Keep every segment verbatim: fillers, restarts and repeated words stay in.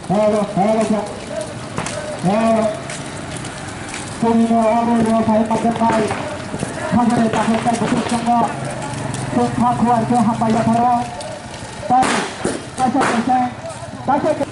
Hello, hello, sir. Hello. Chini no abo yo phai ma khe phai. Khajare ta khe ta khe chongo. Chwng kha khuar khe hambai ya pharo. Tai, kaisa kaisa, kaisa kaisa.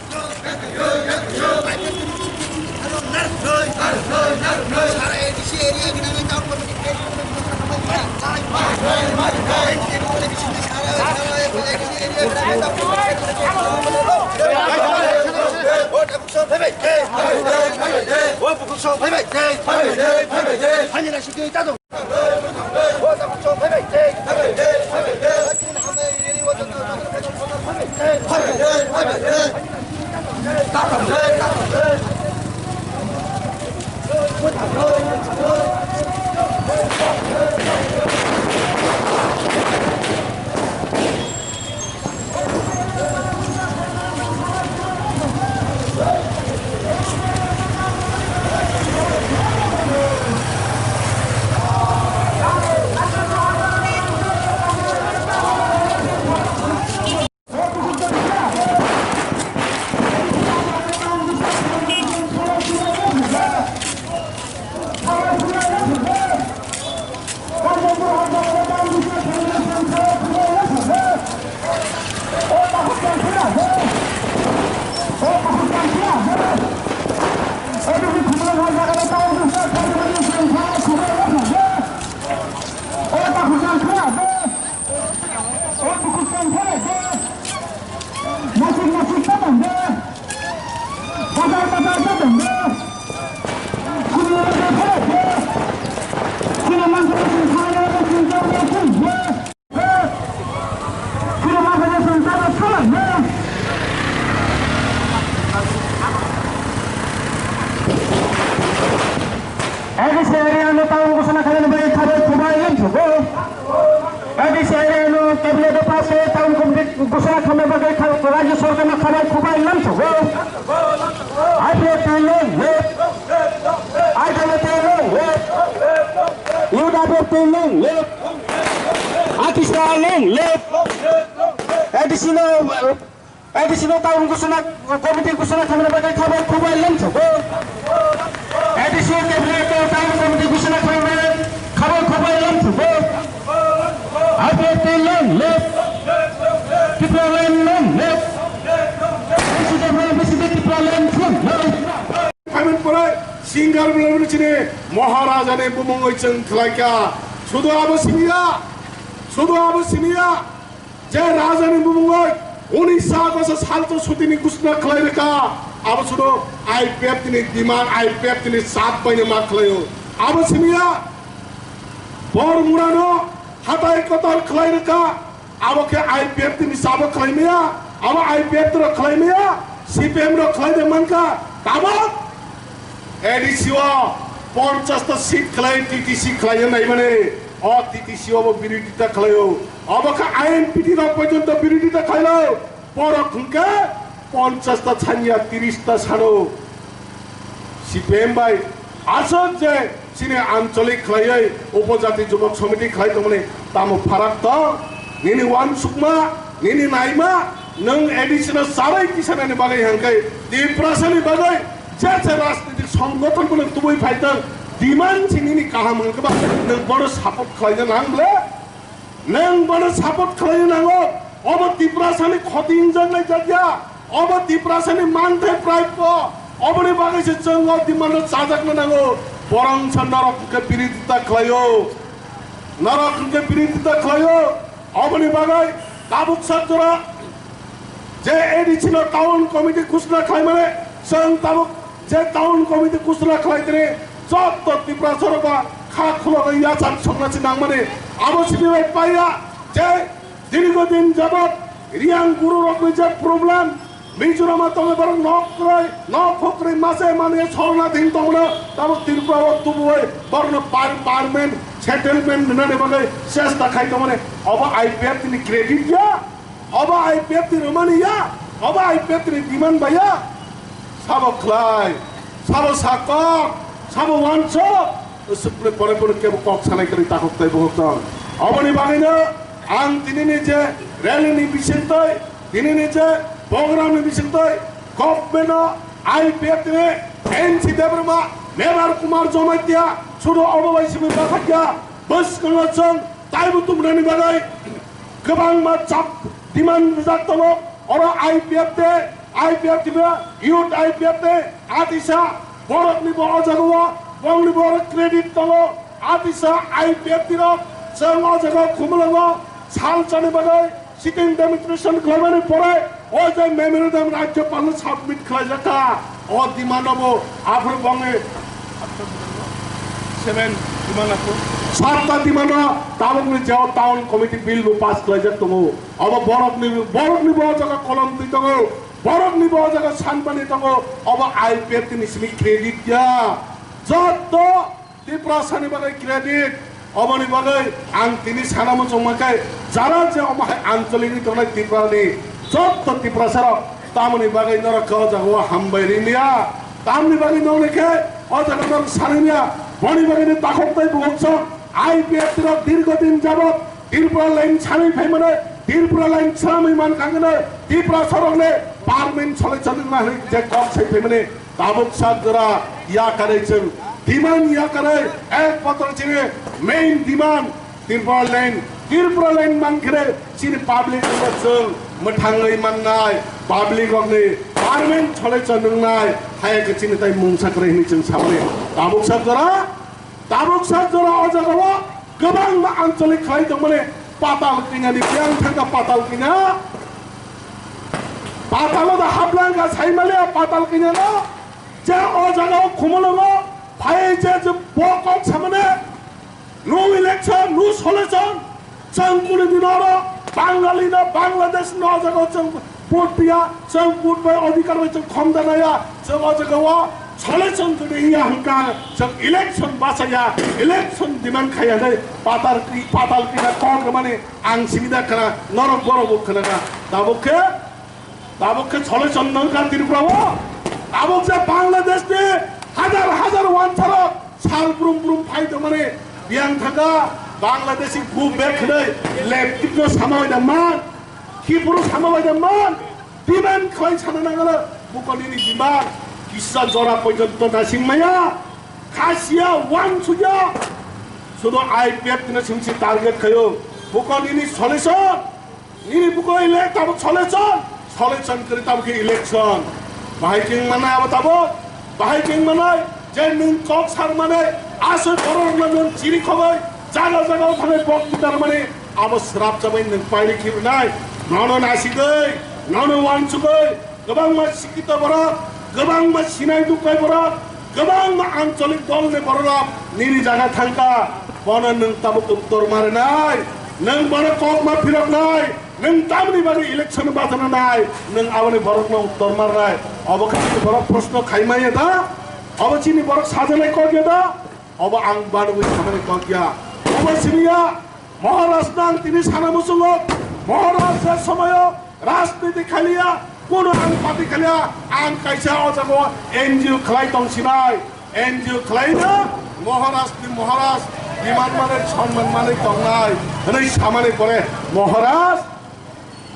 A D C area no town ghosona khaina bagwi khabai khubai lamsogo. A D C area no cabinet o pass khe town committee ghosona khaina bagwi kha-, Rajya Sarkar no khabai khubai lamsogo. I P F T long live. I P F T long live. U D F T long live. Atisa long live. A D C no, A D C no town ghosona committee ghosona khaina bagwi khabai khubai lamsogo. A D C cabinet o town committee ghosona khaina bagwi khabai khubai lamsogo. I P F T long live. Tipraland long live. Tipraland long live. Phaimani pore singer bwlai chini Maharajani bumungwi chwng khlaikha. Sudu abo simiya, sudu abo simiya. Je Rajani bumungwi unisho ekasoti salto sutini ghosona khlai rwkha, abo sudu I P F T ni demand, I P F T ni sat baino ma khlaio. Abo simiya, Bormurano hatai kotor khlai rwkha, abo khe I P F T ni sabo khlai maya, abo I P F T rok khlai maya, C P M rok khlai de mankha, tabok A D C o ponchash ta seat khlai T T C khlai naimani, o T T C o bo birodita khlaio. Obo khe I N P T rok porjonto birodita khlaio. Borok hwnkhe ponchash ta sanya, trish ta sano. C P M bai aswk je chini ancholik khlaiwi upojati jubok samiti khlai tongmani tamo pharak tong? Nini uansukma, nini naima, Nwng A D C no salai tisanani bagwi hwnkhe Tiprasani bagwi je je rajnitik songgothon bono tubui phaitwng, demand si nini kaham hwnkhe ba nwng bono support khlaina nang ble? Nwng bono support khlaina nango. Obo Tiprasani khoti wngjaknai jat ya. Obo Tiprasani manthai pride bo. Oboni bagwi se chwng o demand no chajakna nango. Borok wngsa norok hwnkhe birodita khlaio. Norok hwnkhe birodita khlaio. Oboni bagwi tabuk sak jora je A D C no town committee ghosna khlaimani, chwng tabuk je town committee ghosna khlaitini jotto Tiprasa rok ba kha khulogwi yachak sokna si nangmani abo simi bai paiya je dirgo din jabot Riyang guru rokni je problem Mizoram o tongwi borok nok kwrwi, nok huk kwrwi mase manwi sorna thing tongmano tabuk Tripura o tubuwi borokno par-, permanent settlement rwnani bagwi chesta khai tongmani. Obo I P F T ni credit ya, obo I P F T ni rwmani ya, obo I P F T ni demand bai ya. Sabo khlai, sabo sakok, sabo wansok, usukle pore pore kebo kok sanai kwrwi takhuk tei bukhuk tong. Oboni bagwino ang tinini je rally ni bisingtwi, tinini je program ni bisingtwi government o I P F ni N C Debbarma, Mebar Kumar Jamatia, sudo obo bai simi bathakya, bwskango chwng taibo tumnani bagwi kwbangma chap demand rijak tongo. Oro I P F te, I P F te, youth I P F te, atisa borokni bo o jaga o, bongni bo oro credit tongo. Atisa I P F T rok chwng o jaga o Khumulwngo sal chani bagwi sitting demonstration khlaimani pore o je memorandum Rajyapalno submit khlaijak kha. O demand no bo aphuru bongni seven demand aphuru satta demand no tabukni je o town committee bill bo pass khlaijak tongo. Obo borokni, borokni bo o jaga kolom twi tongo, borokni bo o jaga sanmani tongo. Obo I P F T ni simi credit ya. Jotto Tiprasani bagwi credit. Oboni bagwi ang tini sana muchungma khe jara je omo hai ancholikni tongnai Tiprani jotto Tiprasarok tamoni bagwi norok khe o jaga o hambai rimya. Tamni bagwi nokni khe o jaga norok sanimya. Boni bagwino takhuk tei bukhuk sok I P F T rok dirgo din jabot Tripura line sanwi phaimano, Tripura line sanwi mankha hwnkhe Tiprasarokni permanent solution wngna hwnwi je kok sai phaimani. Tabuk sak jora yakarwi chwng demand yakarwi ek botol chini main demand Tripura line, Tripura line mankhe chini public rok chwng mwthangwi mannai, public rokni permanent solution wngnai, hai khe chini tai mungsa kwrwi hwnwi chwng samani. Tabuk sak jora, tabuk sak jora o jaga o kwbangma ancholik khlai tongmani Patal Kanya ni biyang thangkha Patal Kanya. Patalo da hablangkha saimaliya Patal Kanya no. Je o jaga o Khumulwngo phai je je bo kok samani no election, no solution. Chwng kunu din oro Bangali no Bangladesh no o jaga o chwng vote piya, chwng vote bai adhikar bai chwng khom da naya, chwng o jaga o solution jodi iya hwnkha chwng election bachaya, election demand khaya dai Patal, Patal Kanya kok mani. Ang simi da khna, norok borok bo khna kha. Tabuk khe, tabuk khe solution nang kha Tripura o. Tabuk je Bangladesh ni hajar hajar wansarok sal brum brum phai tongmani biyang thangkha. Bangladeshi go back hwnwi left no sama bai da man, Tripura sama bai da man. Demand khlai sana nangala, buko nini demand kisa jora porjonto nasing maya, khasiya, wansuya, sudo I P F no singsi target khayo, buko nini solution, nini buko ile tabuk solution, solution kri tabuk election, bahai king mana abo tabuk. Bahai keng manai, je nwng kok sar manai, aswk borok rokno nwng chiri khogoi, jaga jaga o thangwi bok kitar mani, abo srap chabai nwng pairi khibnai, nono nasigoi, nono wansugoi, kwbangma sikito borok, kwbangma sinai dukai borok, kwbangma ancholik dol ni borok rok nini jaga thangkha, bono nwng tabuk uttor marinai, nwng bono kok ma phiroknai. Nwng tamni bagwi election bachana nai, nwng aboni borokno uttor marnai. Obo khe chini borok proshno khaimaya da? Obo chini borok sajanai kok ya da? Obo ang banwi samani kok ya. Obo simi ya, Maharaj nang tini sana muchungo, Maharaj je somoyo rajniti khaliya, kuno ang party khaliya, ang kaisa o jago N G O khlai tong sinai. N G O khlaina Maharaj ni Maharaj, biman malik, sonman malik tongnai hwnwi samani pore Maharaj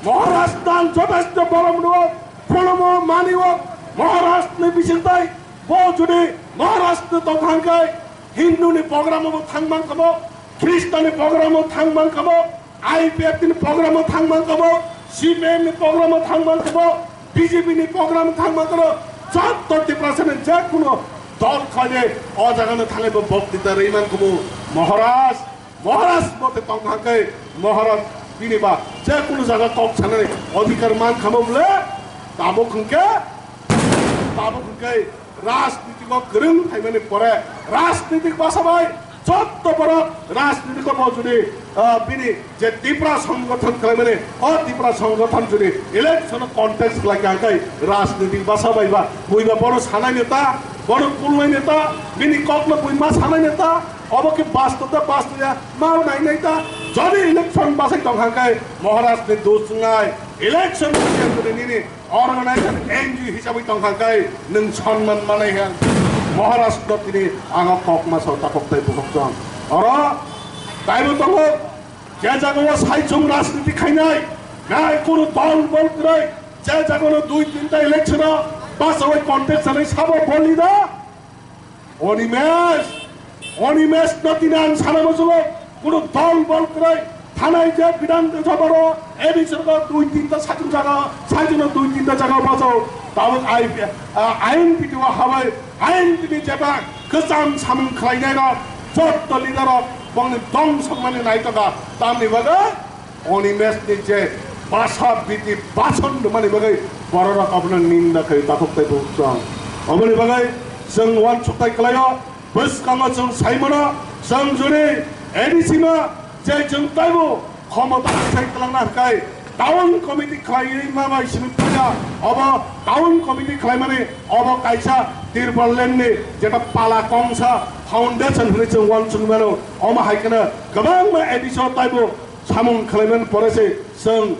Maharaj tan jothesto borom rwo, phonomo manio, Maharaj ni bisingtai, bo jodi Maharaj ni tongthang khe Hindu ni program bo thangmang kamo, Khristan ni program bo thangmang kamo, I P F T ni program bo thangmang kamo, C P M ni program bo thangmang kamo, B J P ni program thangmang kamo, jotto Tiprasa ni je kuno dol khaide o jaga no thangwi bo boktita rwimang kamo, Maharaj. Maharaj mote tong thangkhe Maharaj bini ba je kunu jaga kok sanani odhikar man khamo bole tabuk hwnkhe, tabuk hwnkhe rajnitiko kwrwng phaimani pore rajnitik basa bai jotto borok rajnitiko bo jodi, ah, bini je Tipra songgothon khlaimani o Tipra songgothon jodi election contest khlai kha hwnkhe rajnitik basa bai ba buiba bono sanai neta, bono kulnai neta, bini kokno buima sanai neta, Obo khe bastobta bastobya ma nai nai ta. Jodi election basai tong hang khe Maharaj ni dos wngnai. Election basai tong nini organization N G O hisabwi tong hang khe nwng sonman manai hang. Maharaj no tini ang kok ma sao takhuk tei bukhuk chwng. Oro taibo tongo je jaga o saichung rajniti khainai. Nai kunu dol bol kwrwi je jaga no dui tinta election o basawi contest sanai sabo boli da. Onimesh, Onimesh no tini ang sana muchungo, kuno dol bol kwrwi, thanai je Bidhan Sabha ro, A D C ro dui tinta sajung jaga, sajung no dui tinta jaga bachao, tabuk I P, ah, I N P T o habai, I N P T jeta kwcham samung khlainai rok, jotto leader rok, bongni dong sokmani naitoka, tamni bagwi, Onimesh ni je basa biti bason rwmani bagwi bororok abono ninda khlai takhuk tei bukhuk chwng. Aboni bagwi chwng uansukthai khlaio, bwskango chwng sai mano, chwng jodi A D C no je chwng taibo khomota sai kwlangna hwnkhe town committee khlaiwi ma bai simi phaikha, obo town committee khlaimani obo kaisa Tipraland ni jeta pala kongsa foundation hwnwi chwng uansukwi mano, omo hai kheno kwbangma A D C o taibo samung khlaimani pore se chwng,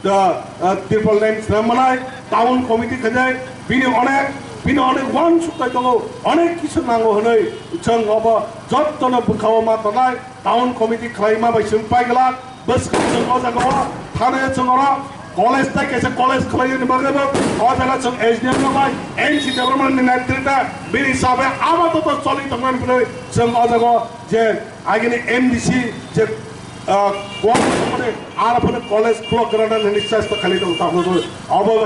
uh, uh, Tipraland swnam manai, town committee khainai, bini onek, bini onek uansukthai tongo, onek kisu nango hwnwi chwng obo jottono bwkhao ma tongnai, town committee khlaima bai chwng paiglak, bwskang chwng o jaga o thane chwng oro college tai kaisa college khlaini bagwi bo o jaga chwng S D M no bai N C development ni netrita bini sabe abato to choli tongmani phunwi chwng o jaga o je agini M D C je, ah, kuak tongmani, aro phano college khulok grana nini chesta khali tong tamo obo